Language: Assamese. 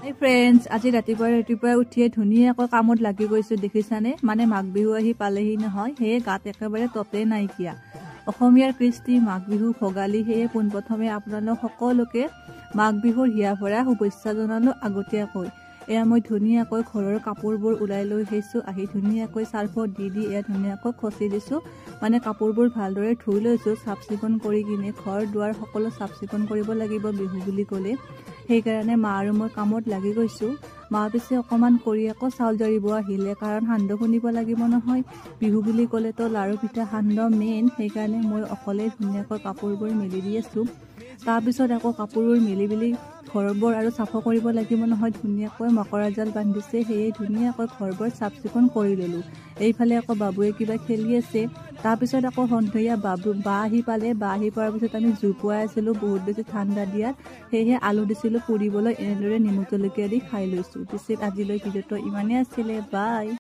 হাই ফ্ৰেণ্ডছ, আজি ৰাতিপুৱাই ৰাতিপুৱাই উঠিয়ে ধুনীয়াকৈ কামত লাগি গৈছোঁ, দেখিছানে? মানে মাঘ বিহু আহি পালেহি নহয়, সেয়ে গাত একেবাৰে ততে নাইকিয়া। অসমীয়াৰ কৃষ্টি মাঘ বিহু ভোগালী, সেয়ে পোনপ্ৰথমে আপোনালোক সকলোকে মাঘ বিহুৰ হিয়া ভৰা শুভেচ্ছা জনালোঁ আগতীয়াকৈ। এয়া মই ধুনীয়াকৈ ঘৰৰ কাপোৰবোৰ ওলাই লৈ আহিছোঁ, আহি ধুনীয়াকৈ চাৰ্ফত দি দি এয়া ধুনীয়াকৈ খচি দিছোঁ। মানে কাপোৰবোৰ ভালদৰে ধুই লৈছোঁ, চাফ চিকুণ কৰি কিনে ঘৰ দুৱাৰ সকলো চাফ চিকুণ কৰিব লাগিব বিহু বুলি ক'লে। সেইকাৰণে মা আৰু মই কামত লাগি গৈছোঁ। মা পিছে অকণমান কৰি আকৌ চাউল জাৰিব আহিলে, কাৰণ সান্দহ খুন্দিব লাগিব নহয়। বিহু বুলি ক'লেতো লাড়ু পিঠা সান্দহ মেইন, সেইকাৰণে মই অকলে ধুনীয়াকৈ কাপোৰবোৰ মেলি দি আছোঁ। তাৰপিছত আকৌ কাপোৰবোৰ মেলি মেলি ঘৰবোৰ আৰু চাফা কৰিব লাগিব নহয়, ধুনীয়াকৈ মকৰা জাল বান্ধিছে, সেয়ে ধুনীয়াকৈ ঘৰবোৰ চাফ চিকুণ কৰি ল'লোঁ। এইফালে আকৌ বাবুৱে কিবা খেলি আছে। তাৰপিছত আকৌ সন্ধিয়া বাবু বা আহি পালে। বা আহি পোৱাৰ পিছত আমি জুই পুৱাই আছিলোঁ, বহুত বেছি ঠাণ্ডা দিয়াত, সেয়েহে আলু দিছিলোঁ পুৰিবলৈ, এনেদৰে নিমখ জলকীয়া দি খাই লৈছোঁ। পিছে আজিলৈ ভিডিঅ'টো ইমানেই আছিলে, বাই।